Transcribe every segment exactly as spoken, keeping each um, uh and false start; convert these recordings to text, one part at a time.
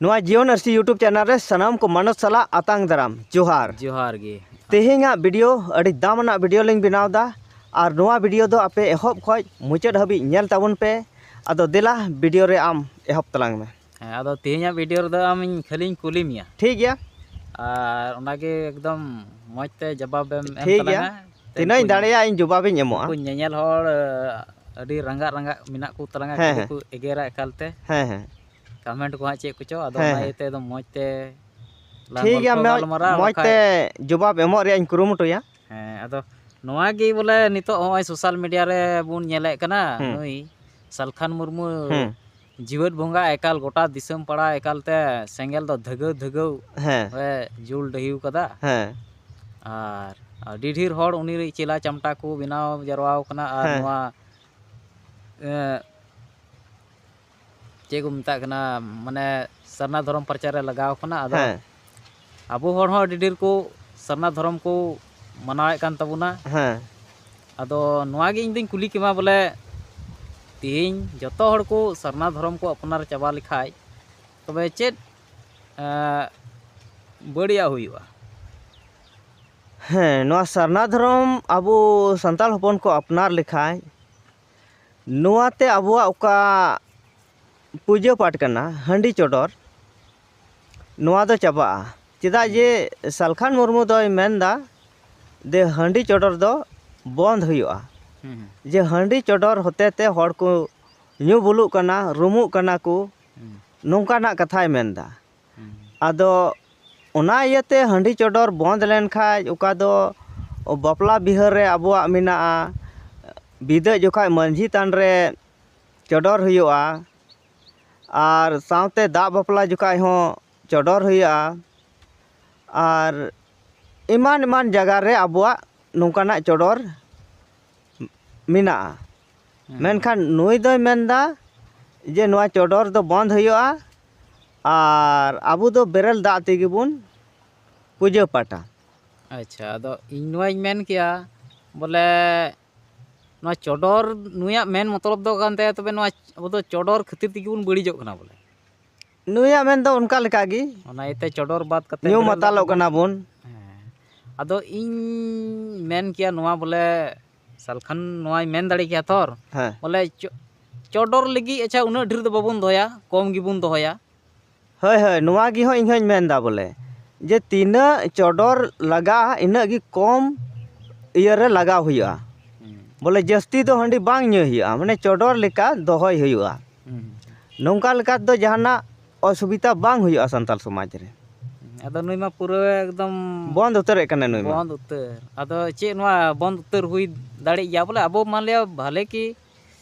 ᱱᱚᱣᱟ ᱡᱤᱭᱚᱱ ᱟᱹᱨᱥᱤ YouTube channel ᱨᱮ ᱥᱟᱱᱟᱢ ᱠᱚ ᱢᱟᱱᱚᱛ ᱥᱟᱞᱟᱜ ᱟᱛᱟᱝ ᱫᱟᱨᱟᱢ ᱡᱚᱦᱟᱨ᱾ ᱡᱚᱦᱟᱨ ᱜᱮ᱾ ᱛᱮᱦᱮᱧᱟᱜ video ᱟᱹᱰᱤ ᱫᱟᱢ ᱟᱱᱟᱜ video ᱞᱤᱧ ᱵᱮᱱᱟᱣ ᱮᱫᱟ, ᱟᱨ ᱱᱚᱣᱟ video ᱫᱚ ᱟᱯᱮ ᱮᱦᱚᱵ ᱠᱷᱚᱡ ᱢᱩᱪᱟᱹᱫ ᱦᱟᱹᱵᱤᱡ ᱧᱮᱞ ᱛᱟᱵᱚᱱ ᱯᱮ᱾ ᱟᱫᱚ ᱫᱮᱞᱟ, video ᱨᱮ ᱟᱢ ᱮᱦᱚᱵ ᱛᱟᱞᱟᱝ ᱢᱮ᱾ ᱦᱮᱸ, ᱟᱫᱚ ᱛᱮᱦᱮᱧᱟᱜ video ᱨᱮᱫᱚ ᱟᱢᱤᱧ ᱠᱷᱟᱹᱞᱤᱧ ᱠᱩᱞᱤ ᱢᱮᱭᱟ᱾ ᱴᱷᱤᱠ ᱜᱮᱭᱟ᱾ ᱟᱨ ᱚᱱᱟᱜᱮ ᱮᱠᱫᱚᱢ ᱢᱚᱡᱽ ᱛᱮ ᱡᱟᱵᱟᱵᱮᱢ ᱮᱢ ᱴᱷᱤᱠ ᱜᱮᱭᱟ᱾ ᱛᱟᱞᱟᱝᱟ᱾ ᱛᱤᱱᱟᱹᱜ ᱤᱧ ᱩᱱᱠᱩ ᱫᱟᱲᱮᱭᱟᱜᱼᱟ, ᱤᱧ ᱡᱚᱵᱟᱵᱤᱧ ᱮᱢᱚᱜᱼᱟ᱾ ᱩᱱᱠᱩ ᱧᱮᱧᱮᱞ ᱦᱚᱲ, ᱟᱹᱰᱤ ᱨᱟᱸᱜᱟᱜ ᱨᱟᱸᱜᱟᱜ ᱢᱮᱱᱟᱜ ᱠᱚ ᱛᱟᱞᱟᱝᱟ, ᱦᱮᱸ, ᱠᱷᱟᱹᱞᱤ ᱦᱮᱸ᱾ ᱠᱚ ᱮᱜᱮᱨᱟ ᱮᱠᱟᱞ ᱛᱮ᱾ ᱦᱮᱸ, ᱦᱮᱸ᱾ Comment ᱠᱚ ᱦᱟᱸᱜ ᱪᱮᱫ ᱠᱚᱪᱚ, ᱟᱫᱚ ᱦᱮᱸ, ᱚᱱᱟ ᱦᱮᱸ᱾ ᱤᱭᱟᱹᱛᱮ ᱮᱠᱫᱚᱢ ᱢᱚᱡᱽ ᱛᱮ ᱞᱟᱝ ᱴᱷᱤᱠ ᱜᱮᱭᱟ, ᱜᱚᱞᱯᱚ ᱢᱚᱡᱽ, ᱜᱟᱞᱢᱟᱨᱟᱣᱟ, ᱢᱚᱡᱽ ᱵᱟᱠᱷᱟᱡ ᱛᱮ ᱡᱚᱵᱟᱵ ᱮᱢᱚᱜ ᱨᱮᱭᱟᱜ ᱤᱧ ᱠᱩᱨᱩᱢᱩᱴᱩᱭᱟ᱾ ᱦᱮᱸ, ᱟᱫᱚ ᱱᱚᱣᱟ ᱜᱮ ᱵᱚᱞᱮ ᱱᱤᱛᱚᱜ ᱦᱚᱸᱜᱼᱚᱭ social media ᱨᱮ ᱵᱚᱱ ᱧᱮᱞᱮᱫ ᱠᱟᱱᱟ, ᱦᱩᱸ᱾ ᱱᱩᱭ ᱥᱟᱞᱠᱷᱟᱱ ᱢᱩᱨᱢᱩ ᱦᱩᱸ᱾ ᱡᱤᱣᱮᱫ ᱵᱚᱸᱜᱟ ᱮᱠᱟᱞ ᱜᱚᱴᱟ ᱫᱤᱥᱚᱢ ᱯᱟᱲᱟ ᱮᱠᱟᱞ ᱛᱮ ᱥᱮᱸᱜᱮᱞ ᱫᱚ ᱫᱷᱟᱹᱜᱟᱹᱣ ᱫᱷᱟᱹᱜᱟᱹᱣ ᱦᱮᱸ᱾ ᱮ ᱡᱩᱞ ᱰᱟᱹᱦᱤᱣ ᱠᱟᱫᱟ᱾ ᱦᱮᱸ᱾ ᱟᱨ ᱟᱹᱰᱤ ᱰᱷᱮᱨ ᱦᱚᱲ ᱩᱱᱤ ᱪᱮᱞᱟ ᱪᱟᱢᱴᱟ ᱠᱚ ᱵᱮᱱᱟᱣ ᱡᱟᱨᱣᱟᱣ ᱠᱟᱱᱟ, ᱟᱨ ᱦᱮᱸ᱾ ᱱᱚᱣᱟ, ᱮ, ᱪᱮᱫ ᱠᱚ ᱢᱮᱛᱟᱜ ᱠᱟᱱᱟ, ᱢᱟᱱᱮ ᱥᱟᱨᱱᱟ ᱫᱷᱚᱨᱚᱢ ᱯᱨᱚᱪᱟᱨ ᱨᱮ ᱞᱟᱜᱟᱣ ᱠᱟᱱᱟ᱾ ᱟᱫᱚ ᱦᱮᱸ᱾ ᱟᱵᱚ ᱦᱚᱲ ᱦᱚᱸ ᱟᱹᱰᱤ ᱰᱷᱮᱨ ᱠᱚ ᱥᱟᱨᱱᱟ ᱫᱷᱚᱨᱚᱢ ᱠᱚ ᱢᱟᱱᱟᱣᱮᱫ ᱠᱟᱱ ᱛᱟᱵᱚᱱᱟ᱾ ᱦᱮᱸ᱾ ᱟᱫᱚ ᱱᱚᱣᱟ ᱜᱮ ᱤᱧ ᱫᱚᱧ ᱠᱩᱞᱤ ᱠᱮᱢᱟ ᱵᱚᱞᱮ, ᱛᱮᱦᱮᱧ ᱡᱚᱛᱚ ᱦᱚᱲ ᱠᱚ ᱥᱟᱨᱱᱟ ᱫᱷᱚᱨᱚᱢ ᱠᱚ ᱟᱯᱱᱟᱨ ᱪᱟᱵᱟ ᱞᱮᱠᱷᱟᱡ ᱛᱚᱵᱮ ᱪᱮᱫ, ᱮᱸ, ᱵᱟᱹᱲᱤᱡᱟᱜ ᱦᱩᱭᱩᱜᱼᱟ? ᱦᱮᱸ, ᱱᱚᱣᱟ ᱥᱟᱨᱱᱟ ᱫᱷᱚᱨᱚᱢ ᱟᱵᱚ ᱥᱟᱱᱛᱟᱲ ᱦᱚᱯᱚᱱ ᱠᱚ ᱟᱯᱱᱟᱨ ᱞᱮᱠᱷᱟᱡ, ᱱᱚᱣᱟᱛᱮ ᱟᱵᱚᱣᱟᱜ ᱚᱠᱟ ᱯᱩᱡᱟᱹ ᱯᱟᱴ ᱠᱟᱱᱟ, ᱦᱟᱺᱰᱤ ᱪᱚᱰᱚᱨ, ᱱᱚᱣᱟ ᱫᱚ ᱪᱟᱵᱟᱜᱼᱟ᱾ ᱪᱮᱫᱟᱜ ᱦᱩᱸ᱾ ᱡᱮ ᱥᱟᱞᱠᱷᱟᱱ ᱢᱩᱨᱢᱩ ᱫᱚᱭ ᱢᱮᱱᱫᱟ ᱡᱮ ᱦᱟᱺᱰᱤ ᱪᱚᱰᱚᱨ ᱫᱚ ᱵᱚᱱᱫ ᱦᱩᱭᱩᱜᱼᱟ᱾ ᱦᱩᱸ, ᱦᱩᱸ᱾ ᱡᱮ ᱦᱟᱺᱰᱤ ᱪᱚᱰᱚᱨ ᱦᱚᱛᱮ ᱛᱮ ᱦᱚᱲ ᱠᱚ ᱧᱩ ᱵᱩᱞᱩᱜ ᱠᱟᱱᱟ, ᱨᱩᱢᱩᱜ ᱠᱟᱱᱟ ᱠᱚ, ᱦᱩᱸ᱾ ᱱᱚᱝᱠᱟᱱᱟᱜ ᱠᱟᱛᱷᱟᱭ ᱢᱮᱱᱫᱟ᱾ ᱦᱩᱸ᱾ ᱟᱫᱚ ᱚᱱᱟ ᱤᱭᱟᱹᱛᱮ ᱦᱟᱺᱰᱤ ᱪᱚᱰᱚᱨ ᱵᱚᱱᱫ ᱞᱮᱱᱠᱷᱟᱡ ᱚᱠᱟ ᱫᱚ ᱵᱟᱯᱞᱟ ᱵᱤᱦᱟᱹ ᱨᱮ ᱟᱵᱚᱣᱟᱜ ᱢᱮᱱᱟᱜᱼᱟ, ᱵᱤᱫᱟᱹᱜ ᱡᱚᱠᱷᱟᱡ ᱢᱟᱹᱡᱷᱤ ᱛᱷᱟᱱ ᱨᱮ ᱪᱚᱰᱚᱨ ᱦᱩᱭᱩᱜᱼᱟ, ᱟᱨ ᱥᱟᱶᱛᱮ ᱫᱟᱜ ᱵᱟᱯᱞᱟ ᱡᱚᱠᱷᱟᱡ ᱦᱚᱸ ᱪᱚᱰᱚᱨ ᱦᱩᱭᱩᱜᱼᱟ, ᱟᱨ ᱮᱢᱟᱱ ᱮᱢᱟᱱ ᱡᱟᱭᱜᱟ ᱨᱮ ᱟᱵᱚᱣᱟᱜ ᱱᱚᱝᱠᱟᱱᱟᱜ ᱪᱚᱰᱚᱨ ᱢᱮᱱᱟᱜᱼᱟ᱾ ᱦᱩᱸ᱾ ᱢᱮᱱᱠᱷᱟᱱ ᱱᱩᱭ ᱫᱚᱭ ᱢᱮᱱᱫᱟ ᱡᱮ ᱱᱚᱣᱟ ᱪᱚᱰᱚᱨ ᱫᱚ ᱵᱚᱱᱫ ᱦᱩᱭᱩᱜᱼᱟ, ᱟᱨ ᱟᱵᱚ ᱫᱚ ᱵᱮᱨᱮᱞ ᱫᱟᱜ ᱛᱮᱜᱮ ᱵᱚᱱ ᱯᱩᱡᱟᱹ ᱯᱟᱴᱟ᱾ ᱟᱪᱪᱷᱟ, ᱟᱫᱚ ᱤᱧ ᱱᱚᱣᱟᱧ ᱢᱮᱱ ᱠᱮᱭᱟ ᱵᱚᱞᱮ, ᱱᱚᱣᱟ ᱪᱚᱰᱚᱨ, ᱱᱩᱭᱟᱜ ᱢᱮᱱ ᱢᱚᱛᱞᱚᱵ ᱫᱚ ᱠᱟᱱ ᱛᱟᱭᱟ, ᱛᱚᱵᱮ ᱱᱚᱣᱟ ᱟᱵᱚ ᱫᱚ ᱪᱚᱰᱚᱨ ᱠᱷᱟᱹᱛᱤᱨ ᱛᱮᱜᱮ ᱵᱚᱱ ᱵᱟᱹᱲᱤᱡᱚᱜ ᱠᱟᱱᱟ ᱵᱚᱞᱮ᱾ ᱱᱩᱭᱟᱜ ᱢᱮᱱ ᱫᱚ ᱚᱱᱠᱟ ᱞᱮᱠᱟ ᱜᱮ᱾ ᱚᱱᱟ ᱤᱭᱟᱹᱛᱮ ᱪᱚᱰᱚᱨ ᱵᱟᱫ ᱠᱟᱛᱮ ᱧᱩ ᱵᱮᱨᱮᱞ ᱫᱟᱜ ᱢᱟᱛᱟᱞᱚᱜ ᱫᱚ ᱠᱟᱱᱟ ᱵᱚᱱ᱾ ᱦᱮᱸ᱾ ᱟᱫᱚ ᱤᱧ ᱢᱮᱱ ᱠᱮᱭᱟ ᱱᱚᱣᱟ ᱵᱚᱞᱮ, ᱥᱟᱞᱠᱷᱟᱱ ᱱᱚᱣᱟᱧ ᱢᱮᱱ ᱫᱟᱲᱮ ᱠᱮᱭᱟ ᱛᱷᱚᱨ, ᱦᱮᱸ᱾ ᱵᱚᱞᱮ ᱪᱚ-, ᱪᱚᱰᱚᱨ ᱞᱟᱹᱜᱤᱫ, ᱟᱪᱪᱷᱟ, ᱩᱱᱟᱹᱜ ᱰᱷᱮᱨ ᱫᱚ ᱵᱟᱵᱚᱱ ᱫᱚᱦᱚᱭᱟ, ᱠᱚᱢ ᱜᱮᱵᱚᱱ ᱫᱚᱦᱚᱭᱟ᱾ ᱦᱳᱭ, ᱦᱳᱭ, ᱱᱚᱣᱟ ᱜᱮ ᱦᱚᱸ ᱤᱧ ᱦᱚᱸᱧ ᱢᱮᱱᱫᱟ ᱵᱚᱞᱮ, ᱡᱮ ᱛᱤᱱᱟᱹᱜ ᱪᱚᱰᱚᱨ ᱞᱟᱜᱟᱜᱼᱟ, ᱤᱱᱟᱹᱜ ᱜᱮ ᱠᱚᱢ ᱤᱭᱟᱹ ᱨᱮ ᱞᱟᱜᱟᱣ ᱦᱩᱭᱩᱜᱼᱟ᱾ ᱦᱩᱸ᱾ ᱵᱚᱞᱮ ᱡᱟᱹᱥᱛᱤ ᱫᱚ ᱦᱟᱺᱰᱤ ᱵᱟᱝ ᱧᱩᱭ ᱦᱩᱭᱩᱜᱼᱟ, ᱢᱟᱱᱮ ᱪᱚᱰᱚᱨ ᱞᱮᱠᱟ ᱫᱚᱦᱚᱭ ᱦᱩᱭᱩᱜᱼᱟ᱾ ᱦᱩᱸ᱾ ᱱᱚᱝᱠᱟ ᱞᱮᱠᱟ ᱛᱮᱫᱚ ᱡᱟᱦᱟᱱᱟᱜ ᱚᱥᱩᱵᱤᱫᱷᱟ ᱵᱟᱝ ᱦᱩᱭᱩᱜᱼᱟ ᱥᱟᱱᱛᱟᱲ ᱥᱚᱢᱟᱡᱽ ᱨᱮ᱾ ᱟᱫᱚ ᱱᱩᱭ ᱢᱟ ᱯᱩᱨᱟᱹ ᱮᱠᱫᱚᱢ ᱵᱚᱱᱫ ᱩᱛᱟᱹᱨᱮᱫ ᱠᱟᱱᱟ ᱱᱩᱭ ᱢᱟ᱾ ᱵᱚᱱᱫ ᱩᱛᱟᱹᱨ᱾ ᱟᱫᱚ ᱪᱮᱫ ᱱᱚᱣᱟ ᱵᱚᱱᱫ ᱩᱛᱟᱹᱨ ᱦᱩᱭ ᱫᱟᱲᱮᱜ ᱜᱮᱭᱟ? ᱵᱚᱞᱮ ᱟᱵᱚ ᱢᱟᱱ ᱞᱤᱭᱟ ᱵᱷᱟᱞᱮ ᱠᱤ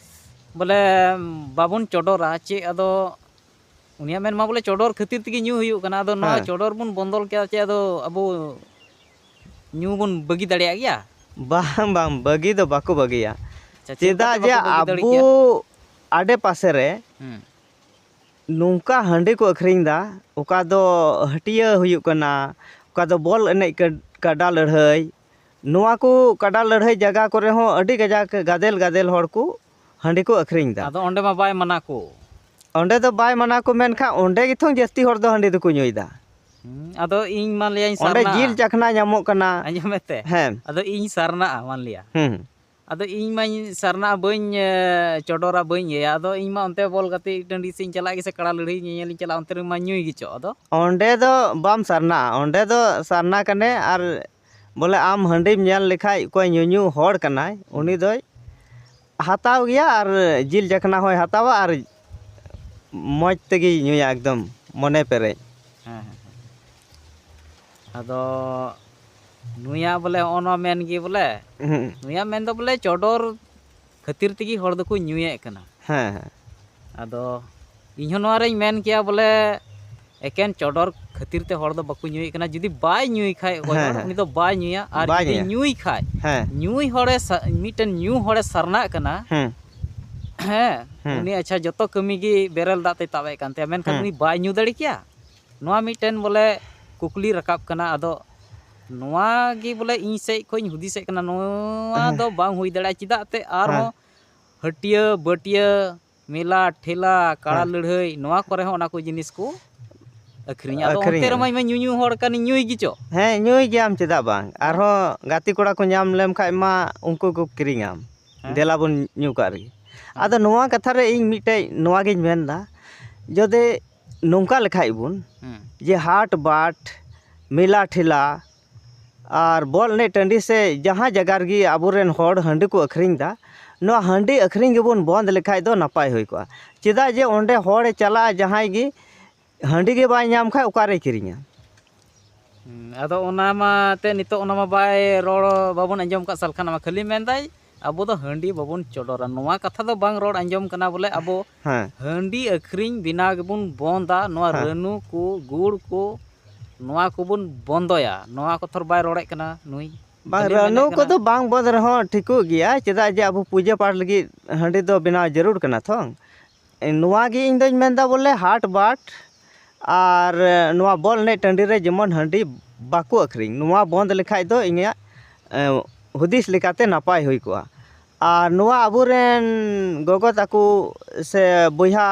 ᱵᱚᱞᱮ ᱵᱟᱵᱚᱱ ᱪᱚᱰᱚᱨᱟ, ᱪᱮᱫ ᱟᱫᱚ ᱩᱱᱤᱭᱟᱜ ᱢᱮᱱ ᱢᱟ ᱵᱚᱞᱮ ᱪᱚᱰᱚᱨ ᱠᱷᱟᱹᱛᱤᱨ ᱛᱮᱜᱮ ᱧᱩ ᱦᱩᱭᱩᱜ ᱠᱟᱱᱟ᱾ ᱟᱫᱚ ᱱᱚᱣᱟ ᱦᱮᱸ᱾ ᱪᱚᱰᱚᱨ ᱵᱚᱱ ᱵᱚᱱᱫᱚ ᱞᱮᱠᱷᱟᱱ ᱪᱮᱫ ᱟᱫᱚ ᱟᱵᱚ ᱧᱩ ᱵᱚᱱ ᱵᱟᱹᱜᱤ ᱫᱟᱲᱮᱭᱟᱜ ᱜᱮᱭᱟ? ᱵᱟᱝ, ᱵᱟᱝ, ᱵᱟᱹᱜᱤ ᱫᱚ ᱵᱟᱠᱚ ᱵᱟᱹᱜᱤᱭᱟ᱾ ᱟᱪᱪᱷᱟ, ᱪᱮᱫ ᱪᱮᱫᱟᱜ ᱞᱮᱠᱟᱛᱮ ᱡᱮ ᱵᱟᱠᱚ ᱵᱟᱹᱜᱤ ᱫᱟᱲᱮ ᱟᱵᱚ ᱠᱮᱭᱟ? ᱟᱰᱮ ᱯᱟᱥᱮ ᱨᱮ ᱦᱩᱸ᱾ ᱱᱚᱝᱠᱟ ᱦᱟᱺᱰᱤ ᱠᱚ ᱟᱹᱠᱷᱨᱤᱧ ᱮᱫᱟ, ᱚᱠᱟ ᱫᱚ ᱦᱟᱹᱴᱤᱭᱟᱹ ᱦᱩᱭᱩᱜ ᱠᱟᱱᱟ, ᱚᱠᱟ ᱫᱚ ᱵᱚᱞ ᱮᱱᱮᱡ ᱠᱟ-, ᱠᱟᱰᱟ ᱞᱟᱹᱲᱦᱟᱹᱭ, ᱱᱚᱣᱟ ᱠᱚ ᱠᱟᱰᱟ ᱞᱟᱹᱲᱦᱟᱹᱭ ᱡᱟᱭᱜᱟ ᱠᱚᱨᱮ ᱦᱚᱸ ᱟᱹᱰᱤ ᱠᱟᱡᱟᱠ ᱜᱟᱫᱮᱞ ᱜᱟᱫᱮᱞ ᱦᱚᱲ ᱠᱚ ᱦᱟᱺᱰᱤ ᱠᱚ ᱟᱹᱠᱷᱨᱤᱧ ᱮᱫᱟ᱾ ᱟᱫᱚ ᱚᱸᱰᱮ ᱢᱟ ᱵᱟᱭ ᱢᱟᱱᱟ ᱠᱚ᱾ ᱚᱸᱰᱮ ᱫᱚ ᱵᱟᱭ ᱢᱟᱱᱟ ᱠᱚ, ᱢᱮᱱᱠᱷᱟᱱ ᱚᱸᱰᱮ ᱜᱮᱛᱷᱚ ᱡᱟᱹᱥᱛᱤ ᱦᱚᱲ ᱫᱚ ᱦᱟᱺᱰᱤ ᱫᱚᱠᱚ ᱧᱩᱭᱮᱫᱟ᱾ ᱦᱩᱸ, ᱟᱫᱚ ᱤᱧ ᱢᱟ ᱞᱟᱹᱭᱟᱹᱧ ᱚᱸᱰᱮ ᱥᱟᱨᱱᱟ᱾ ᱡᱤᱞ ᱪᱟᱠᱷᱱᱟ ᱧᱟᱢᱚᱜ ᱠᱟᱱᱟ᱾ ᱟᱸᱡᱚᱢ ᱢᱮ ᱛᱮ᱾ ᱦᱮᱸ᱾ ᱟᱫᱚ ᱤᱧ ᱥᱟᱨᱱᱟᱜᱼᱟ, ᱢᱟᱱ ᱞᱤᱭᱟ᱾ ᱦᱩᱸ᱾ ᱟᱫᱚ ᱤᱧ ᱢᱟᱧ ᱥᱟᱨᱱᱟᱜᱼᱟ, ᱵᱟᱹᱧ, ᱮ, ᱪᱚᱰᱚᱨᱟ, ᱵᱟᱹᱧ ᱤᱭᱟᱹᱭᱟ᱾ ᱟᱫᱚ ᱤᱧ ᱢᱟ ᱚᱱᱛᱮ ᱵᱚᱞ ᱜᱟᱛᱮᱜ ᱴᱟᱺᱰᱤ ᱥᱮᱫ ᱤᱧ ᱪᱟᱞᱟᱜ ᱜᱮᱥᱮ, ᱠᱟᱲᱟ ᱞᱟᱹᱲᱦᱟᱹᱭ ᱧᱮᱧᱮᱞ ᱤᱧ ᱪᱟᱞᱟᱜᱼᱟ, ᱚᱱᱛᱮ ᱨᱮᱢᱟ ᱧᱩᱭ ᱜᱮᱪᱚ᱾ ᱟᱫᱚ ᱚᱸᱰᱮ ᱫᱚ ᱵᱟᱢ ᱥᱟᱨᱱᱟᱜᱼᱟ, ᱚᱸᱰᱮ ᱫᱚ ᱥᱟᱨᱱᱟ ᱠᱟᱱᱮ᱾ ᱟᱨ ᱵᱚᱞᱮ ᱟᱢ ᱦᱟᱺᱰᱤᱢ ᱧᱮᱞ ᱞᱮᱠᱷᱟᱡ ᱚᱠᱚᱭ ᱧᱩᱧᱩ ᱦᱚᱲ ᱠᱟᱱᱟᱭ, ᱩᱱᱤ ᱫᱚᱭ ᱦᱟᱛᱟᱣ ᱜᱮᱭᱟ ᱟᱨ ᱡᱤᱞ ᱪᱟᱠᱷᱱᱟ ᱦᱚᱸᱭ ᱦᱟᱛᱟᱣᱟ ᱟᱨ ᱢᱚᱡᱽ ᱛᱮᱜᱮᱭ ᱧᱩᱭᱟ, ᱮᱠᱫᱚᱢ ᱢᱚᱱᱮ ᱯᱮᱨᱮᱡ᱾ ᱦᱮᱸ, ᱦᱮᱸ, ᱦᱮᱸ᱾ ᱟᱫᱚ ᱱᱩᱭᱟᱜ ᱵᱚᱞᱮ ᱦᱚᱸᱜᱼᱚ ᱱᱚᱣᱟ ᱢᱮᱱ ᱜᱮ ᱵᱚᱞᱮ, ᱦᱩᱸ᱾ ᱱᱩᱭᱟᱜ ᱢᱮᱱ ᱫᱚ ᱵᱚᱞᱮ ᱪᱚᱰᱚᱨ ᱠᱷᱟᱹᱛᱤᱨ ᱛᱮᱜᱮ ᱦᱚᱲ ᱫᱚᱠᱚ ᱧᱩᱭᱮᱫ ᱠᱟᱱᱟ᱾ ᱦᱮᱸ, ᱦᱮᱸ᱾ ᱟᱫᱚ ᱤᱧ ᱦᱚᱸ ᱱᱚᱣᱟ ᱨᱮᱧ ᱢᱮᱱ ᱠᱮᱭᱟ ᱵᱚᱞᱮ ᱮᱠᱮᱱ ᱪᱚᱰᱚᱨ ᱠᱷᱟᱹᱛᱤᱨ ᱛᱮ ᱦᱚᱲ ᱫᱚ ᱵᱟᱠᱚ ᱧᱩᱭᱮᱫ ᱠᱟᱱᱟ᱾ ᱡᱩᱫᱤ ᱵᱟᱭ ᱧᱩᱭ ᱠᱷᱟᱡ ᱚᱠᱚᱭ ᱦᱮᱸ, ᱦᱚᱲ, ᱦᱮᱸ᱾ ᱩᱱᱤ ᱫᱚ ᱵᱟᱭ ᱧᱩᱭᱟ᱾ ᱟᱨ ᱵᱟᱭ ᱡᱩᱫᱤ ᱧᱩᱭᱟ᱾ ᱧᱩᱭ ᱠᱷᱟᱡ, ᱦᱮᱸ᱾ ᱧᱩᱭ ᱦᱚᱲᱮ ᱥᱟ-, ᱢᱤᱫᱴᱮᱱ ᱧᱩ ᱦᱚᱲᱮ ᱥᱟᱨᱱᱟᱜ ᱠᱟᱱᱟ, ᱦᱮᱸ᱾ ᱦᱮᱸ, ᱦᱮᱸ᱾ ᱩᱱᱤ ᱟᱪᱪᱷᱟ ᱡᱚᱛᱚ ᱠᱟᱹᱢᱤ ᱜᱮ ᱵᱮᱨᱮᱞ ᱫᱟᱜ ᱛᱮᱭ ᱛᱟᱵ ᱮᱫ ᱠᱟᱱ ᱛᱟᱭᱟ, ᱢᱮᱱᱠᱷᱟᱱ ᱦᱮᱸ᱾ ᱩᱱᱤ ᱵᱟᱭ ᱧᱩ ᱫᱟᱲᱮ ᱠᱮᱭᱟ? ᱱᱚᱣᱟ ᱢᱤᱫᱴᱮᱱ ᱵᱚᱞᱮ ᱠᱩᱠᱞᱤ ᱨᱟᱠᱟᱵ ᱠᱟᱱᱟ᱾ ᱟᱫᱚ ᱱᱚᱣᱟ ᱜᱮ ᱵᱚᱞᱮ ᱤᱧ ᱥᱮᱫ ᱠᱷᱚᱱ ᱤᱧ ᱦᱩᱫᱤᱥᱮᱫ ᱠᱟᱱᱟ, ᱱᱚᱣᱟ ᱦᱮᱸ᱾ ᱫᱚ ᱵᱟᱝ ᱦᱩᱭ ᱫᱟᱲᱮᱭᱟᱜᱼᱟ᱾ ᱪᱮᱫᱟᱜ ᱛᱮ ᱦᱮᱸ᱾ ᱟᱨᱦᱚᱸ ᱦᱟᱹᱴᱭᱟᱹ ᱵᱟᱹᱴᱭᱟᱹ ᱢᱮᱞᱟ ᱴᱷᱮᱞᱟ, ᱠᱟᱲᱟ ᱦᱮᱸ᱾ ᱞᱟᱹᱲᱦᱟᱹᱭ, ᱱᱚᱣᱟ ᱠᱚᱨᱮ ᱦᱚᱸ ᱚᱱᱟ ᱠᱚ ᱡᱤᱱᱤᱥ ᱠᱚ ᱟᱹᱠᱷᱨᱤᱧᱟ᱾ ᱟᱫᱚ ᱚᱱᱛᱮ ᱟᱹᱠᱷᱨᱤᱧᱟ᱾ ᱨᱮᱢᱟ ᱤᱧ ᱢᱟ ᱧᱩᱧᱩ ᱦᱚᱲ ᱠᱟᱱᱤᱧ, ᱧᱩᱭ ᱜᱮᱪᱚ᱾ ᱦᱮᱸ, ᱧᱩᱭ ᱜᱮᱭᱟᱢ, ᱪᱮᱫᱟᱜ ᱵᱟᱝ? ᱟᱨᱦᱚᱸ ᱜᱟᱛᱮ ᱠᱚᱲᱟ ᱠᱚ ᱧᱟᱢ ᱞᱮᱢ ᱠᱷᱟᱡ ᱢᱟ ᱩᱱᱠᱩ ᱠᱚ ᱠᱤᱨᱤᱧᱟᱢ, ᱦᱮᱸ᱾ ᱫᱮᱞᱟ ᱵᱚᱱ ᱧᱩ ᱠᱟᱜ ᱨᱮᱜᱮ᱾ ᱦᱮᱸ᱾ ᱟᱫᱚ ᱱᱚᱣᱟ ᱠᱟᱛᱷᱟ ᱨᱮ ᱤᱧ ᱢᱤᱫᱴᱮᱡ ᱱᱚᱣᱟ ᱜᱤᱧ ᱢᱮᱱᱫᱟ, ᱡᱩᱫᱤ ᱱᱚᱝᱠᱟ ᱞᱮᱠᱷᱟᱡ ᱵᱚᱱ, ᱦᱮᱸ᱾ ᱡᱮ ᱦᱟᱴ ᱵᱟᱴ, ᱢᱮᱞᱟ ᱴᱷᱮᱞᱟ, ᱟᱨ ᱵᱚᱞ ᱮᱱᱮᱡ ᱴᱟᱺᱰᱤ ᱥᱮ ᱡᱟᱦᱟᱸ ᱡᱟᱭᱜᱟ ᱨᱮᱜᱮ ᱟᱵᱚᱨᱮᱱ ᱦᱚᱲ ᱦᱟᱺᱰᱤ ᱠᱚ ᱟᱹᱠᱷᱨᱤᱧ ᱮᱫᱟ, ᱱᱚᱣᱟ ᱦᱟᱺᱰᱤ ᱟᱹᱠᱷᱨᱤᱧ ᱜᱮᱵᱚᱱ ᱵᱚᱱᱫ ᱞᱮᱠᱷᱟᱡ ᱫᱚ ᱱᱟᱯᱟᱭ ᱦᱩᱭ ᱠᱚᱜᱼᱟ᱾ ᱪᱮᱫᱟᱜ ᱡᱮ ᱚᱸᱰᱮ ᱦᱚᱲᱮ ᱪᱟᱞᱟᱜᱼᱟ, ᱡᱟᱦᱟᱸᱭ ᱜᱮ ᱦᱟᱺᱰᱤ ᱜᱮ ᱵᱟᱭ ᱧᱟᱢ ᱠᱷᱟᱡ ᱚᱠᱟᱨᱮᱭ ᱠᱤᱨᱤᱧᱟ? ᱦᱩᱸ, ᱟᱫᱚ ᱚᱱᱟ ᱢᱟ ᱮᱱᱛᱮᱫ ᱱᱤᱛᱚᱜ ᱚᱱᱟ ᱢᱟ ᱵᱟᱭ ᱨᱚᱲ ᱵᱟᱵᱚᱱ ᱟᱸᱡᱚᱢ ᱠᱟᱜ ᱥᱟᱞᱠᱷᱟᱱ ᱢᱟ ᱠᱷᱟᱹᱞᱤ ᱢᱮᱱᱫᱟᱭ ᱟᱵᱚ ᱫᱚ ᱦᱟᱺᱰᱤ ᱵᱟᱵᱚᱱ ᱪᱚᱰᱚᱨᱟ᱾ ᱱᱚᱣᱟ ᱠᱟᱛᱷᱟ ᱫᱚ ᱵᱟᱝ ᱨᱚᱲ ᱟᱸᱡᱚᱢ ᱠᱟᱱᱟ ᱵᱚᱞᱮ ᱟᱵᱚ ᱦᱮᱸ᱾ ᱦᱟᱺᱰᱤ ᱟᱹᱠᱷᱨᱤᱧ ᱵᱮᱱᱟᱣ ᱜᱮᱵᱚᱱ ᱵᱚᱱᱫᱟ, ᱱᱚᱣᱟ ᱦᱮᱸ᱾ ᱨᱟᱹᱱᱩ ᱠᱚ, ᱜᱩᱲ ᱠᱚ, ᱱᱚᱣᱟ ᱠᱚᱵᱚᱱ ᱵᱚᱱᱫᱚᱭᱟ᱾ ᱱᱚᱣᱟ ᱠᱚ ᱛᱷᱚᱨ ᱵᱟᱭ ᱨᱚᱲᱮᱫ ᱠᱟᱱᱟ ᱱᱩᱭ᱾ ᱵᱟᱝ, ᱠᱷᱟᱹᱞᱤ ᱨᱟᱹᱱᱩ ᱢᱮᱱᱮᱫ ᱠᱟᱱᱟ ᱠᱚᱫᱚ ᱵᱟᱝ ᱵᱚᱱᱫ ᱨᱮᱦᱚᱸ ᱴᱷᱤᱠᱚᱜ ᱜᱮᱭᱟ, ᱪᱮᱫᱟᱜ ᱡᱮ ᱟᱵᱚ ᱯᱩᱡᱟᱹ ᱯᱟᱴ ᱞᱟᱹᱜᱤᱫ ᱦᱟᱺᱰᱤ ᱫᱚ ᱵᱮᱱᱟᱣ ᱡᱟᱹᱨᱩᱲ ᱠᱟᱱᱟ ᱛᱷᱚ᱾ ᱱᱚᱣᱟ ᱜᱮ ᱤᱧ ᱫᱚᱧ ᱢᱮᱱᱫᱟ ᱵᱚᱞᱮ ᱦᱟᱴ ᱵᱟᱴ ᱟᱨ ᱱᱚᱣᱟ ᱵᱚᱞ ᱮᱱᱮᱡ ᱴᱟᱺᱰᱤ ᱨᱮ ᱡᱮᱢᱚᱱ ᱦᱟᱺᱰᱤ ᱵᱟᱠᱚ ᱟᱹᱠᱷᱨᱤᱧ, ᱱᱚᱣᱟ ᱵᱚᱱᱫ ᱞᱮᱠᱷᱟᱡ ᱫᱚ ᱤᱧᱟᱹᱜ, ᱮ, ᱦᱩᱫᱤᱥ ᱞᱮᱠᱟᱛᱮ ᱱᱟᱯᱟᱭ ᱦᱩᱭ ᱠᱚᱜᱼᱟ᱾ ᱟᱨ ᱱᱚᱣᱟ ᱟᱵᱚᱨᱮᱱ ᱜᱚᱜᱚ ᱛᱟᱠᱚ ᱥᱮ ᱵᱚᱭᱦᱟ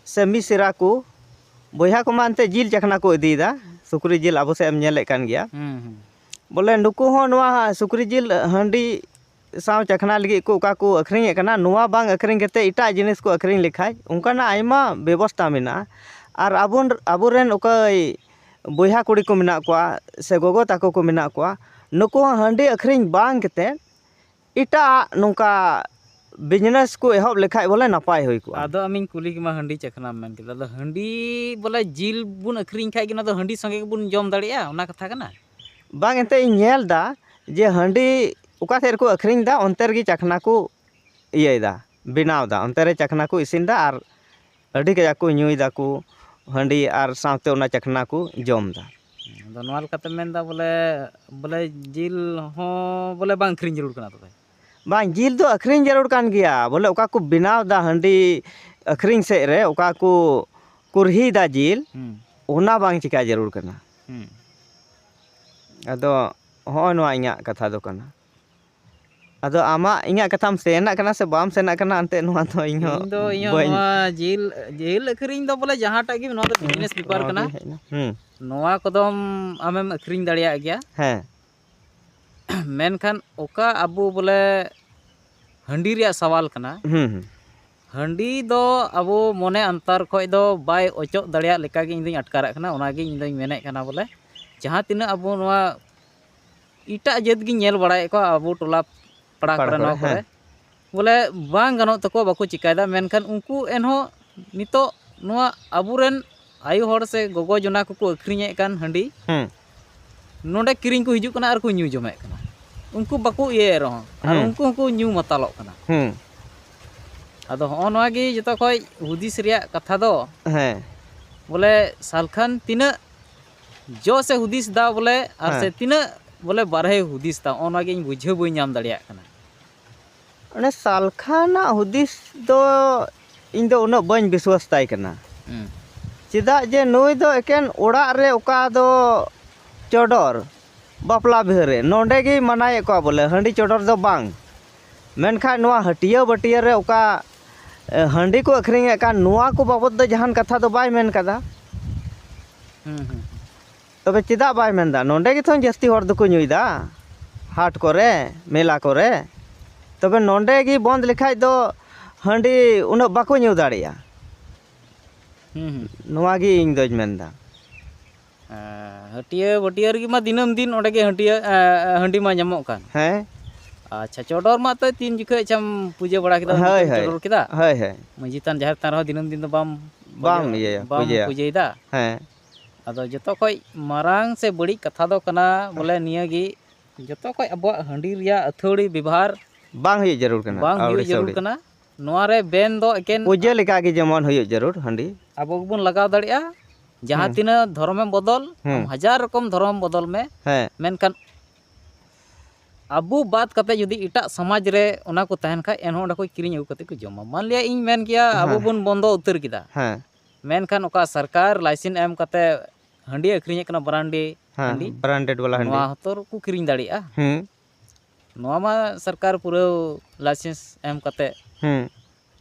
ᱥᱮ ᱢᱤᱥᱮᱨᱟ ᱠᱚ, ᱵᱚᱭᱦᱟ ᱠᱚᱢᱟ ᱮᱱᱛᱮᱫ ᱡᱤᱞ ᱪᱟᱠᱷᱱᱟ ᱠᱚ ᱤᱫᱤᱭᱮᱫᱟ, ᱥᱩᱠᱨᱤ ᱡᱤᱞ ᱟᱵᱚ ᱥᱮᱫ ᱮᱢ ᱧᱮᱞᱮᱫ ᱠᱟᱱ ᱜᱮᱭᱟ᱾ ᱦᱩᱸ, ᱦᱩᱸ᱾ ᱵᱚᱞᱮ ᱱᱩᱠᱩ ᱦᱚᱸ ᱱᱚᱣᱟ ᱥᱩᱠᱨᱤ ᱡᱤᱞ ᱦᱟᱺᱰᱤ ᱥᱟᱶ ᱪᱟᱠᱷᱱᱟ ᱞᱟᱹᱜᱤᱫ ᱠᱚ ᱚᱠᱟ ᱠᱚ ᱟᱹᱠᱷᱨᱤᱧᱮᱫ ᱠᱟᱱᱟ, ᱱᱚᱣᱟ ᱵᱟᱝ ᱟᱹᱠᱷᱨᱤᱧ ᱠᱟᱛᱮ ᱮᱴᱟᱜ ᱡᱤᱱᱤᱥ ᱠᱚ ᱟᱹᱠᱷᱨᱤᱧ ᱞᱮᱠᱷᱟᱡ ᱚᱱᱠᱟᱱᱟᱜ ᱟᱭᱢᱟ ᱵᱮᱵᱚᱥᱛᱟ ᱢᱮᱱᱟᱜᱼᱟ᱾ ᱟᱨ ᱟᱵᱚ, ᱟᱵᱚᱨᱮᱱ ᱚᱠᱚᱭ ᱵᱚᱭᱦᱟ ᱠᱩᱲᱤ ᱠᱚ ᱢᱮᱱᱟᱜ ᱠᱚᱣᱟ ᱥᱮ ᱜᱚᱜᱚ ᱛᱟᱠᱚ ᱠᱚ ᱢᱮᱱᱟᱜ ᱠᱚᱣᱟ, ᱱᱩᱠᱩ ᱦᱚᱸ ᱦᱟᱺᱰᱤ ᱟᱹᱠᱷᱨᱤᱧ ᱵᱟᱝ ᱠᱟᱛᱮ ᱮᱴᱟᱜ ᱱᱚᱝᱠᱟ business ᱠᱚ ᱮᱦᱚᱵ ᱞᱮᱠᱷᱟᱡ ᱵᱚᱞᱮ ᱱᱟᱯᱟᱭ ᱦᱩᱭ ᱠᱚᱜᱼᱟ᱾ ᱟᱫᱚ ᱟᱢᱤᱧ ᱠᱩᱞᱤ ᱠᱮᱢᱟ, ᱦᱟᱺᱰᱤ ᱪᱟᱠᱷᱱᱟᱢ ᱢᱮᱱ ᱠᱮᱫᱟ, ᱟᱫᱚ ᱦᱟᱺᱰᱤ ᱵᱚᱞᱮ ᱡᱤᱞ ᱵᱚᱱ ᱟᱹᱠᱷᱨᱤᱧ ᱠᱷᱟᱡ ᱜᱮ ᱚᱱᱟ ᱫᱚ ᱦᱟᱺᱰᱤ ᱥᱚᱸᱜᱮ ᱜᱮᱵᱚᱱ ᱡᱚᱢ ᱫᱟᱲᱮᱭᱟᱜᱼᱟ, ᱚᱱᱟ ᱠᱟᱛᱷᱟ ᱠᱟᱱᱟ? ᱵᱟᱝ, ᱮᱱᱛᱮᱫ ᱤᱧ ᱧᱮᱞ ᱮᱫᱟ ᱡᱮ ᱦᱟᱺᱰᱤ ᱚᱠᱟ ᱥᱮᱫ ᱨᱮᱠᱚ ᱟᱹᱠᱷᱨᱤᱧ ᱮᱫᱟ ᱚᱱᱛᱮ ᱨᱮᱜᱮ ᱪᱟᱠᱷᱱᱟ ᱠᱚ ᱤᱭᱟᱹᱭᱮᱫᱟ, ᱵᱮᱱᱟᱣ ᱮᱫᱟ, ᱚᱱᱛᱮ ᱨᱮ ᱪᱟᱠᱷᱱᱟ ᱠᱚ ᱤᱥᱤᱱ ᱮᱫᱟ ᱟᱨ ᱟᱹᱰᱤ ᱠᱟᱡᱟᱠ ᱠᱚ ᱧᱩᱭ ᱫᱟᱠᱚ ᱦᱟᱺᱰᱤ ᱟᱨ ᱥᱟᱶᱛᱮ ᱚᱱᱟ ᱪᱟᱠᱷᱱᱟ ᱠᱚ ᱡᱚᱢ ᱮᱫᱟ᱾ ᱟᱫᱚ ᱱᱚᱣᱟ ᱞᱮᱠᱟᱛᱮᱢ ᱢᱮᱱᱫᱟ ᱵᱚᱞᱮ, ᱵᱚᱞᱮ ᱡᱤᱞ ᱦᱚᱸ ᱵᱚᱞᱮ ᱵᱟᱝ ᱟᱹᱠᱷᱨᱤᱧ ᱡᱟᱹᱨᱩᱲ ᱠᱟᱱᱟ ᱛᱚᱵᱮ? ᱵᱟᱝ, ᱡᱤᱞ ᱫᱚ ᱟᱹᱠᱷᱨᱤᱧ ᱡᱟᱹᱨᱩᱲ ᱠᱟᱱ ᱜᱮᱭᱟ, ᱵᱚᱞᱮ ᱚᱠᱟ ᱠᱚ ᱵᱮᱱᱟᱣ ᱮᱫᱟ ᱦᱟᱺᱰᱤ ᱟᱹᱠᱷᱨᱤᱧ ᱥᱮᱫ ᱨᱮ, ᱚᱠᱟ ᱠᱚ ᱠᱩᱨᱦᱤᱭᱮᱫᱟ ᱡᱤᱞ, ᱦᱩᱸ᱾ ᱚᱱᱟ ᱵᱟᱝ ᱪᱤᱠᱟ ᱡᱟᱹᱨᱩᱲ ᱠᱟᱱᱟ᱾ ᱦᱩᱸ᱾ ᱟᱫᱚ ᱦᱚᱸᱜᱼᱚ ᱱᱚᱣᱟ ᱤᱧᱟᱹᱜ ᱠᱟᱛᱷᱟ ᱫᱚ ᱠᱟᱱᱟ᱾ ᱟᱫᱚ ᱟᱢᱟᱜ ᱤᱧᱟᱹᱜ ᱠᱟᱛᱷᱟᱢ ᱥᱮᱱᱟᱜ ᱠᱟᱱᱟ ᱥᱮ ᱵᱟᱢ ᱥᱮᱱᱟᱜ ᱠᱟᱱᱟ, ᱮᱱᱛᱮᱫ ᱱᱚᱣᱟ ᱫᱚ ᱤᱧ ᱦᱚᱸ ᱤᱧ ᱫᱚ ᱤᱧᱟᱹᱜ ᱵᱟᱹᱧ ᱱᱚᱣᱟ ᱡᱤᱞ ᱡᱤᱞ ᱟᱹᱠᱷᱨᱤᱧ ᱫᱚ ᱵᱚᱞᱮ ᱡᱟᱦᱟᱸᱴᱟᱜ ᱜᱮ, ᱱᱚᱣᱟ ᱫᱚ ᱦᱩᱸ, ᱵᱤᱡᱽᱱᱮᱥ ᱵᱮᱯᱟᱨ ᱱᱚᱣᱟ ᱠᱟᱱᱟ᱾ ᱜᱮ ᱦᱮᱡ ᱮᱱᱟ᱾ ᱦᱩᱸ᱾ ᱱᱚᱣᱟ ᱠᱚᱫᱚᱢ ᱟᱢᱮᱢ ᱟᱹᱠᱷᱨᱤᱧ ᱫᱟᱲᱮᱭᱟᱜ ᱜᱮᱭᱟ᱾ ᱦᱮᱸ᱾ ᱢᱮᱱᱠᱷᱟᱱ ᱚᱠᱟ ᱟᱵᱚ ᱵᱚᱞᱮ ᱦᱟᱺᱰᱤ ᱨᱮᱭᱟᱜ ᱥᱟᱣᱟᱞ ᱠᱟᱱᱟ, ᱦᱩᱸ, ᱦᱩᱸ᱾ ᱦᱟᱺᱰᱤ ᱫᱚ ᱟᱵᱚ ᱢᱚᱱᱮ ᱚᱱᱛᱚᱨ ᱠᱷᱚᱡ ᱫᱚ ᱵᱟᱭ ᱚᱪᱚᱜ ᱫᱟᱲᱮᱭᱟᱜ ᱞᱮᱠᱟᱜᱮ ᱤᱧ ᱫᱚᱧ ᱟᱴᱠᱟᱨᱟᱜ ᱠᱟᱱᱟ᱾ ᱚᱱᱟᱜᱮ ᱤᱧ ᱫᱚᱧ ᱢᱮᱱᱮᱫ ᱠᱟᱱᱟ ᱵᱚᱞᱮ, ᱡᱟᱦᱟᱸ ᱛᱤᱱᱟᱹᱜ ᱟᱵᱚ ᱱᱚᱣᱟ ᱮᱴᱟᱜ ᱡᱟᱹᱛ ᱜᱤᱧ ᱧᱮᱞ ᱵᱟᱲᱟᱭᱮᱫ ᱠᱚᱣᱟ ᱟᱵᱚ ᱴᱚᱞᱟ ᱯᱟᱲᱟ ᱯᱟᱲᱟ ᱠᱚᱨᱮ, ᱠᱚᱨᱮ, ᱱᱚᱣᱟ ᱠᱚᱨᱮ, ᱦᱮᱸ᱾ ᱵᱚᱞᱮ ᱵᱟᱝ ᱜᱟᱱᱚᱜ ᱛᱟᱠᱚᱣᱟ, ᱵᱟᱠᱚ ᱪᱤᱠᱟᱭᱮᱫᱟ, ᱢᱮᱱᱠᱷᱟᱱ ᱩᱱᱠᱩ ᱮᱱᱦᱚᱸ ᱱᱤᱛᱚᱜ ᱱᱚᱣᱟ ᱟᱵᱚᱨᱮᱱ ᱟᱭᱳ ᱦᱚᱲ ᱥᱮ ᱜᱚᱜᱚ ᱡᱚᱱᱟ ᱠᱚᱠᱚ ᱟᱹᱠᱷᱨᱤᱧᱮᱫ ᱠᱟᱱ ᱦᱟᱺᱰᱤ, ᱦᱩᱸ᱾ ᱱᱚᱰᱮ ᱠᱤᱨᱤᱧ ᱠᱚ ᱦᱤᱡᱩᱜ ᱠᱟᱱᱟ ᱟᱨ ᱠᱚ ᱧᱩ ᱡᱚᱢᱮᱫ ᱠᱟᱱᱟ᱾ ᱩᱱᱠᱩ ᱵᱟᱠᱚ ᱤᱭᱟᱹᱭᱮᱫ ᱨᱮᱦᱚᱸ, ᱟᱨ ᱦᱩᱸ᱾ ᱩᱱᱠᱩ ᱦᱚᱸᱠᱚ ᱧᱩ ᱢᱟᱛᱟᱞᱚᱜ ᱠᱟᱱᱟ᱾ ᱦᱩᱸ᱾ ᱟᱫᱚ ᱦᱚᱸᱜᱼᱚ ᱱᱚᱣᱟ ᱜᱮ ᱡᱚᱛᱚ ᱠᱷᱚᱡ ᱦᱩᱫᱤᱥ ᱨᱮᱭᱟᱜ ᱠᱟᱛᱷᱟ ᱫᱚ, ᱦᱮᱸ᱾ ᱵᱚᱞᱮ ᱥᱟᱞᱠᱷᱟᱱ ᱛᱤᱱᱟᱹᱜ ᱡᱚ ᱥᱮ ᱦᱩᱫᱤᱥ ᱫᱟ ᱵᱚᱞᱮ, ᱟᱨ ᱦᱮᱸ᱾ ᱥᱮ ᱛᱤᱱᱟᱹᱜ ᱵᱚᱞᱮ ᱵᱟᱨᱦᱮ ᱦᱩᱫᱤᱥ ᱫᱟ, ᱦᱚᱸᱜᱼᱚ ᱱᱚᱣᱟ ᱜᱮ ᱤᱧ ᱵᱩᱡᱷᱟᱹᱣ ᱵᱟᱹᱧ ᱧᱟᱢ ᱫᱟᱲᱮᱭᱟᱜ ᱠᱟᱱᱟ᱾ ᱚᱱᱮ ᱥᱟᱞᱠᱷᱟᱱᱟᱜ ᱦᱩᱫᱤᱥ ᱫᱚ ᱤᱧ ᱫᱚ ᱩᱱᱟᱹᱜ ᱵᱟᱹᱧ ᱵᱤᱥᱣᱟᱥ ᱛᱟᱭ ᱠᱟᱱᱟ᱾ ᱦᱩᱸ᱾ ᱪᱮᱫᱟᱜ ᱡᱮ ᱱᱩᱭ ᱫᱚ ᱮᱠᱮᱱ ᱚᱲᱟᱜ ᱨᱮ ᱚᱠᱟ ᱫᱚ ᱪᱚᱰᱚᱨ, ᱵᱟᱯᱞᱟ ᱵᱤᱦᱟᱹ ᱨᱮ, ᱱᱚᱸᱰᱮ ᱜᱮᱭ ᱢᱟᱱᱟᱭᱮᱫ ᱠᱚᱣᱟ ᱵᱚᱞᱮ, ᱦᱟᱺᱰᱤ ᱪᱚᱰᱚᱨ ᱫᱚ ᱵᱟᱝ᱾ ᱢᱮᱱᱠᱷᱟᱱ ᱱᱚᱣᱟ ᱦᱟᱹᱴᱤᱭᱟᱹ ᱵᱟᱹᱴᱤᱭᱟᱹ ᱨᱮ ᱚᱠᱟ, ᱮ, ᱦᱟᱺᱰᱤ ᱠᱚ ᱟᱹᱠᱷᱨᱤᱧᱮᱫ ᱠᱟᱱ, ᱱᱚᱣᱟ ᱠᱚ ᱵᱟᱵᱚᱫ ᱫᱚ ᱡᱟᱦᱟᱱ ᱠᱟᱛᱷᱟ ᱫᱚ ᱵᱟᱭ ᱢᱮᱱ ᱠᱟᱫᱟ᱾ ᱦᱩᱸ, ᱦᱩᱸ, ᱦᱩᱸ᱾ ᱛᱚᱵᱮ ᱪᱮᱫᱟᱜ ᱵᱟᱭ ᱢᱮᱱᱫᱟ? ᱱᱚᱸᱰᱮ ᱜᱮᱛᱚ ᱡᱟᱹᱥᱛᱤ ᱦᱚᱲ ᱫᱚᱠᱚ ᱧᱩᱭᱫᱟ, ᱦᱟᱴ ᱠᱚᱨᱮ, ᱢᱮᱞᱟ ᱠᱚᱨᱮ᱾ ᱛᱚᱵᱮ ᱱᱚᱸᱰᱮ ᱜᱮ ᱵᱚᱱᱫ ᱞᱮᱠᱷᱟᱡ ᱫᱚ ᱦᱟᱺᱰᱤ ᱩᱱᱟᱹᱜ ᱵᱟᱠᱚ ᱧᱩ ᱫᱟᱲᱮᱭᱟᱜᱼᱟ᱾ ᱦᱩᱸ, ᱦᱩᱸ᱾ ᱱᱚᱣᱟ ᱜᱮ ᱤᱧ ᱫᱚᱧ ᱢᱮᱱᱫᱟ᱾ ᱦᱮᱸ, ᱦᱟᱹᱴᱤᱭᱟᱹ ᱵᱟᱹᱴᱤᱭᱟᱹ ᱨᱮᱜᱮ ᱢᱟ ᱫᱤᱱᱟᱹᱢ ᱫᱤᱱ ᱚᱸᱰᱮ ᱜᱮ ᱦᱟᱹᱴᱤᱭᱟᱹ, ᱮ, ᱦᱟᱺᱰᱤ ᱢᱟ ᱧᱟᱢᱚᱜ ᱠᱟᱱ᱾ ᱦᱮᱸ᱾ ᱟᱪᱪᱷᱟ, ᱪᱚᱰᱚᱨ ᱢᱟ ᱛᱚ ᱛᱤᱱ ᱡᱚᱠᱷᱚᱡ ᱪᱚᱢ ᱯᱩᱡᱟᱹ ᱵᱟᱲᱟ ᱠᱮᱫᱟ, ᱩᱱ ᱦᱳᱭ, ᱡᱚᱠᱷᱚᱡ ᱮᱢ ᱦᱳᱭ᱾ ᱪᱚᱰᱚᱨ ᱠᱮᱫᱟ᱾ ᱦᱳᱭ, ᱦᱳᱭ᱾ ᱢᱟᱹᱡᱷᱤ ᱛᱷᱟᱱ, ᱡᱟᱦᱮᱨ ᱛᱷᱟᱱ ᱨᱮᱦᱚᱸ ᱫᱤᱱᱟᱹᱢ ᱫᱤᱱ ᱫᱚ ᱵᱟᱢ ᱵᱟᱢ ᱯᱩᱡᱟᱹ, ᱤᱭᱟᱹᱭᱟ, ᱵᱟᱢ ᱯᱩᱡᱟᱹᱭᱟ᱾ ᱯᱩᱡᱟᱹᱭᱮᱫᱟ᱾ ᱦᱮᱸ᱾ ᱟᱫᱚ ᱡᱚᱛᱚ ᱠᱷᱚᱡ ᱢᱟᱨᱟᱝ ᱥᱮ ᱵᱟᱹᱲᱤᱡ ᱠᱟᱛᱷᱟ ᱫᱚ ᱠᱟᱱᱟ ᱵᱚᱞᱮ ᱱᱤᱭᱟᱹ ᱜᱮ, ᱡᱚᱛᱚ ᱠᱷᱚᱡ ᱟᱵᱚᱣᱟᱜ ᱦᱟᱺᱰᱤ ᱨᱮᱭᱟᱜ ᱟᱹᱛᱷᱟᱹᱣᱲᱤ ᱵᱮᱵᱚᱦᱟᱨ ᱵᱟᱝ ᱦᱩᱭᱩᱜ ᱡᱟᱹᱨᱩᱲ ᱠᱟᱱᱟ, ᱵᱟᱝ ᱦᱩᱭᱩᱜ ᱟᱹᱣᱲᱤ ᱡᱟᱹᱨᱩᱲ ᱥᱟᱹᱣᱲᱤ᱾ ᱠᱟᱱᱟ᱾ ᱱᱚᱣᱟ ᱨᱮ ᱵᱮᱱ ᱫᱚ ᱮᱠᱮᱱ ᱯᱩᱡᱟᱹ ᱞᱮᱠᱟ ᱜᱮ ᱡᱮᱢᱚᱱ ᱦᱩᱭᱩᱜ ᱡᱟᱹᱨᱩᱲ ᱦᱟᱺᱰᱤ᱾ ᱟᱵᱚ ᱜᱮᱵᱚᱱ ᱞᱟᱜᱟᱣ ᱫᱟᱲᱮᱭᱟᱜᱼᱟ᱾ ᱡᱟᱦᱟᱸ ᱦᱩᱸ᱾ ᱛᱤᱱᱟᱹᱜ ᱫᱷᱚᱨᱚᱢᱮᱢ ᱵᱚᱫᱚᱞ, ᱦᱩᱸ᱾ ᱟᱢ ᱦᱟᱡᱟᱨ ᱨᱚᱠᱚᱢ ᱫᱷᱚᱨᱚᱢ ᱵᱚᱫᱚᱞ ᱢᱮ, ᱦᱮᱸ᱾ ᱢᱮᱱᱠᱷᱟᱱ ᱟᱵᱚ ᱵᱟᱫ ᱠᱟᱛᱮ ᱡᱩᱫᱤ ᱮᱴᱟᱜ ᱥᱚᱢᱟᱡᱽ ᱨᱮ ᱚᱱᱟ ᱠᱚ ᱛᱟᱦᱮᱱ ᱠᱷᱟᱡ, ᱮᱱᱦᱚᱸ ᱚᱸᱰᱮ ᱠᱷᱚᱡ ᱠᱤᱨᱤᱧ ᱟᱹᱜᱩ ᱠᱟᱛᱮ ᱠᱚ ᱡᱚᱢᱟ᱾ ᱢᱟᱱ ᱞᱤᱭᱟ ᱤᱧ ᱢᱮᱱ ᱠᱮᱭᱟ, ᱟᱵᱚ ᱦᱮᱸ᱾ ᱵᱚᱱ ᱵᱚᱱᱫᱚ ᱩᱛᱟᱹᱨ ᱠᱮᱫᱟ᱾ ᱦᱮᱸ᱾ ᱢᱮᱱᱠᱷᱟᱱ ᱚᱠᱟ ᱥᱚᱨᱠᱟᱨ ᱞᱟᱭᱥᱮᱱᱥ ᱮᱢ ᱠᱟᱛᱮ ᱦᱟᱺᱰᱤ ᱟᱹᱠᱷᱨᱤᱧᱮᱫ ᱠᱟᱱᱟ, ᱵᱨᱟᱱᱰᱤ ᱦᱮᱸ, ᱦᱟᱺᱰᱤ, branded ᱵᱟᱞᱟ ᱦᱟᱺᱰᱤ᱾ ᱱᱚᱣᱟ ᱦᱚᱸᱛᱚ ᱠᱚ ᱠᱤᱨᱤᱧ ᱫᱟᱲᱮᱭᱟᱜᱼᱟ᱾ ᱦᱩᱸ᱾ ᱱᱚᱣᱟ ᱢᱟ ᱥᱚᱨᱠᱟᱨ ᱯᱩᱨᱟᱹ ᱞᱟᱭᱥᱮᱱᱥ ᱮᱢ ᱠᱟᱛᱮ ᱦᱩᱸ᱾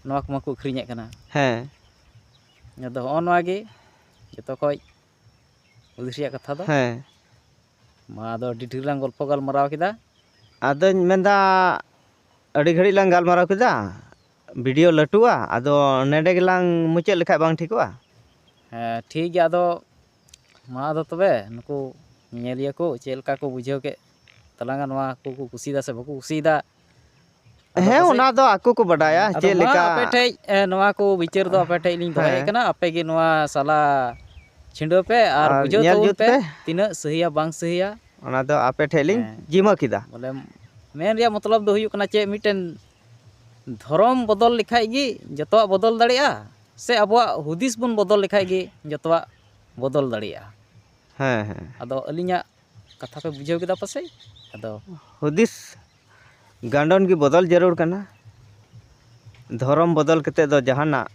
ᱱᱚᱣᱟ ᱠᱚᱢᱟ ᱠᱚ ᱟᱹᱠᱷᱨᱤᱧᱮᱫ ᱠᱟᱱᱟ᱾ ᱦᱮᱸ᱾ ᱟᱫᱚ ᱦᱚᱸᱜᱼᱚ ᱱᱚᱣᱟ ᱜᱮ ᱡᱚᱛᱚ ᱠᱷᱚᱡ ᱦᱩᱫᱤᱥ ᱨᱮᱭᱟᱜ ᱠᱟᱛᱷᱟ ᱫᱚ᱾ ᱦᱮᱸ᱾ ᱢᱟ ᱟᱫᱚ ᱟᱹᱰᱤ ᱰᱷᱮᱨ ᱞᱟᱝ ᱜᱚᱞᱯᱷᱚ ᱜᱟᱞᱢᱟᱨᱟᱣ ᱠᱮᱫᱟ᱾ ᱟᱫᱚᱧ ᱢᱮᱱᱫᱟ, ᱟᱹᱰᱤ ᱜᱷᱟᱹᱲᱤᱡ ᱞᱟᱝ ᱜᱟᱞᱢᱟᱨᱟᱣ ᱠᱮᱫᱟ, ᱵᱷᱤᱰᱤᱭᱳ ᱞᱟᱹᱴᱩᱜᱼᱟ, ᱟᱫᱚ ᱱᱚᱸᱰᱮ ᱜᱮᱞᱟᱝ ᱢᱩᱪᱟᱹᱫ ᱞᱮᱠᱷᱟᱡ ᱵᱟᱝ ᱴᱷᱤᱠᱚᱜᱼᱟ? ᱦᱮᱸ, ᱴᱷᱤᱠ ᱜᱮᱭᱟ᱾ ᱟᱫᱚ ᱢᱟ ᱟᱫᱚ ᱛᱚᱵᱮ ᱱᱩᱠᱩ ᱧᱮᱧᱮᱞᱤᱭᱟᱹ ᱠᱚ ᱪᱮᱫ ᱞᱮᱠᱟ ᱠᱚ ᱵᱩᱡᱷᱟᱹᱣ ᱠᱮᱫ ᱛᱟᱞᱟᱝᱟ, ᱱᱚᱣᱟ ᱠᱚ ᱠᱚ ᱠᱩᱥᱤᱭᱮᱫᱟ ᱥᱮ ᱵᱟᱠᱚ ᱠᱩᱥᱤᱭᱮᱫᱟ᱾ ᱟᱫᱚ ᱦᱮᱸ, ᱯᱟᱥᱮᱡ ᱚᱱᱟ ᱫᱚ ᱟᱠᱚ ᱠᱚ ᱵᱟᱰᱟᱭᱟ ᱟᱫᱚ ᱪᱮᱫ ᱢᱟ ᱞᱮᱠᱟ᱾ ᱟᱯᱮ ᱴᱷᱮᱡ, ᱮ, ᱱᱚᱣᱟ ᱠᱚ ᱵᱤᱪᱟᱹᱨ ᱫᱚ ᱟᱯᱮ ᱴᱷᱮᱡ ᱞᱤᱧ ᱫᱚᱦᱚᱭᱮᱫ ᱦᱮᱸ᱾ ᱠᱟᱱᱟ᱾ ᱟᱯᱮ ᱜᱮ ᱱᱚᱣᱟ ᱥᱟᱞᱟ ᱪᱷᱤᱰᱟᱹᱣ ᱯᱮ ᱟᱨ ᱟᱨ ᱵᱩᱡᱷᱟᱹᱣ ᱧᱮᱞ ᱛᱟᱵᱚᱱ ᱡᱩᱛ ᱯᱮ ᱯᱮ᱾ ᱛᱤᱱᱟᱹᱜ ᱥᱟᱹᱦᱤᱭᱟ ᱵᱟᱝ ᱥᱟᱹᱦᱤᱭᱟ᱾ ᱚᱱᱟ ᱫᱚ ᱟᱯᱮ ᱴᱷᱮᱡ ᱞᱤᱧ ᱦᱮᱸ᱾ ᱡᱤᱢᱟᱹ ᱠᱮᱫᱟ᱾ ᱵᱚᱞᱮ ᱢᱮᱱ ᱨᱮᱭᱟᱜ ᱢᱚᱛᱞᱚᱵ ᱫᱚ ᱦᱩᱭᱩᱜ ᱠᱟᱱᱟ ᱪᱮᱫ, ᱢᱤᱫᱴᱮᱱ ᱫᱷᱚᱨᱚᱢ ᱵᱚᱫᱚᱞ ᱞᱮᱠᱷᱟᱡ ᱜᱮ ᱡᱚᱛᱚᱣᱟᱜ ᱵᱚᱫᱚᱞ ᱫᱟᱲᱮᱭᱟᱜᱼᱟ, ᱥᱮ ᱟᱵᱚᱣᱟᱜ ᱦᱩᱫᱤᱥ ᱵᱚᱱ ᱵᱚᱫᱚᱞ ᱞᱮᱠᱷᱟᱡ ᱜᱮ ᱡᱚᱛᱚᱣᱟᱜ ᱵᱚᱫᱚᱞ ᱫᱟᱲᱮᱭᱟᱜᱼᱟ? ᱦᱮᱸ, ᱦᱮᱸ᱾ ᱟᱫᱚ ᱟᱹᱞᱤᱧᱟᱜ ᱠᱟᱛᱷᱟ ᱯᱮ ᱵᱩᱡᱷᱟᱹᱣ ᱠᱮᱫᱟ ᱯᱟᱥᱮᱡ? ᱟᱫᱚ ᱦᱩᱫᱤᱥ ᱜᱟᱱᱰᱚᱱ ᱜᱮ ᱵᱚᱫᱚᱞ ᱡᱟᱹᱨᱩᱲ ᱠᱟᱱᱟ᱾ ᱫᱷᱚᱨᱚᱢ ᱵᱚᱫᱚᱞ ᱠᱟᱛᱮ ᱫᱚ ᱡᱟᱦᱟᱱᱟᱜ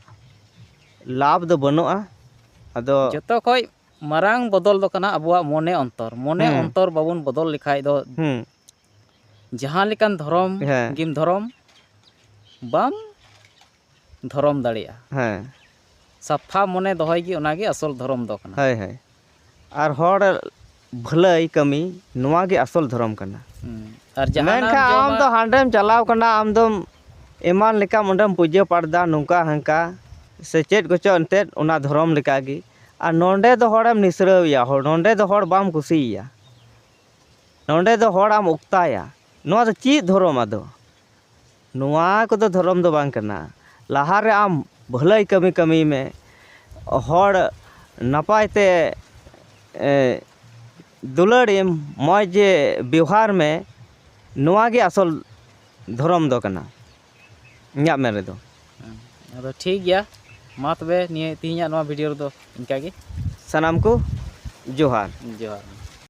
ᱞᱟᱵᱷ ᱫᱚ ᱵᱟᱹᱱᱩᱜᱼᱟ᱾ ᱟᱫᱚ ᱡᱚᱛᱚ ᱠᱷᱚᱡ ᱢᱟᱨᱟᱝ ᱵᱚᱫᱚᱞ ᱫᱚ ᱠᱟᱱᱟ ᱟᱵᱚᱣᱟᱜ ᱢᱚᱱᱮ ᱚᱱᱛᱚᱨ᱾ ᱢᱚᱱᱮ ᱦᱩᱸ᱾ ᱚᱱᱛᱚᱨ ᱵᱟᱵᱚᱱ ᱵᱚᱫᱚᱞ ᱞᱮᱠᱷᱟᱡ ᱫᱚ ᱦᱩᱸ᱾ ᱡᱟᱦᱟᱸ ᱞᱮᱠᱟᱱ ᱫᱷᱚᱨᱚᱢ ᱦᱮᱸ᱾ ᱜᱮᱢ ᱫᱷᱚᱨᱚᱢ, ᱵᱟᱢ ᱫᱷᱚᱨᱚᱢ ᱫᱟᱲᱮᱭᱟᱜᱼᱟ᱾ ᱦᱮᱸ᱾ ᱥᱟᱯᱷᱟ ᱢᱚᱱᱮ ᱫᱚᱦᱚᱭ ᱜᱮ, ᱚᱱᱟᱜᱮ ᱟᱥᱚᱞ ᱫᱷᱚᱨᱚᱢ ᱫᱚ ᱠᱟᱱᱟ᱾ ᱦᱳᱭ, ᱦᱳᱭ᱾ ᱟᱨ ᱦᱚᱲ ᱵᱷᱟᱹᱞᱟᱹᱭ ᱠᱟᱹᱢᱤ, ᱱᱚᱣᱟ ᱜᱮ ᱟᱥᱚᱞ ᱫᱷᱚᱨᱚᱢ ᱠᱟᱱᱟ᱾ ᱦᱩᱸ᱾ ᱟᱨ ᱡᱟᱦᱟᱱᱟᱜ ᱢᱮᱱᱠᱷᱟᱱ ᱮᱢ ᱟᱢ ᱡᱚᱢᱟ ᱫᱚ ᱦᱟᱸᱰᱮᱢ ᱪᱟᱞᱟᱣ ᱠᱟᱱᱟ, ᱟᱢ ᱫᱚᱢ ᱮᱢᱟᱱ ᱞᱮᱠᱟᱢ ᱚᱸᱰᱮᱢ ᱯᱩᱡᱟᱹ ᱯᱟᱴ ᱫᱟ, ᱱᱚᱝᱠᱟ ᱦᱟᱱᱠᱟ, ᱥᱮ ᱪᱮᱫ ᱠᱚᱪᱚ ᱮᱱᱛᱮᱫ, ᱚᱱᱟ ᱫᱷᱚᱨᱚᱢ ᱞᱮᱠᱟᱜᱮ᱾ ᱟᱨ ᱱᱚᱸᱰᱮ ᱫᱚ ᱦᱚᱲᱮᱢ ᱱᱤᱥᱲᱟᱹᱣᱮᱭᱟ, ᱦᱚᱲ, ᱱᱚᱸᱰᱮ ᱫᱚ ᱦᱚᱲ ᱵᱟᱢ ᱠᱩᱥᱤᱭᱮᱭᱟ, ᱱᱚᱸᱰᱮ ᱫᱚ ᱦᱚᱲ ᱟᱢ ᱚᱠᱛᱟᱭᱟ᱾ ᱱᱚᱣᱟ ᱫᱚ ᱪᱮᱫ ᱫᱷᱚᱨᱚᱢ ᱟᱫᱚ? ᱱᱚᱣᱟ ᱠᱚᱫᱚ ᱫᱷᱚᱨᱚᱢ ᱫᱚ ᱵᱟᱝ ᱠᱟᱱᱟ᱾ ᱞᱟᱦᱟᱨᱮ ᱟᱢ ᱵᱷᱟᱹᱞᱟᱹᱭ ᱠᱟᱹᱢᱤ ᱠᱟᱹᱢᱤᱭ ᱢᱮ, ᱦᱚᱲ ᱱᱟᱯᱟᱭ ᱛᱮ, ᱮ, ᱫᱩᱞᱟᱹᱲ ᱮᱢ, ᱢᱚᱡᱽ ᱵᱮᱣᱦᱟᱨ ᱢᱮ, ᱱᱚᱣᱟ ᱜᱮ ᱟᱥᱚᱞ ᱫᱷᱚᱨᱚᱢ ᱫᱚ ᱠᱟᱱᱟ ᱤᱧᱟᱹᱜ ᱢᱮᱱ ᱨᱮᱫᱚ᱾ ᱦᱮᱸ, ᱟᱫᱚ ᱴᱷᱤᱠ ᱜᱮᱭᱟ, ᱢᱟ ᱛᱚᱵᱮ ᱱᱤᱭᱟᱹ ᱛᱮᱦᱮᱧᱟᱜ ᱱᱚᱣᱟ ᱵᱷᱤᱰᱤᱭᱳ ᱨᱮᱫᱚ ᱤᱱᱠᱟ ᱜᱮ᱾ ᱥᱟᱱᱟᱢ ᱠᱚ ᱡᱚᱦᱟᱨ᱾ ᱡᱚᱦᱟᱨ᱾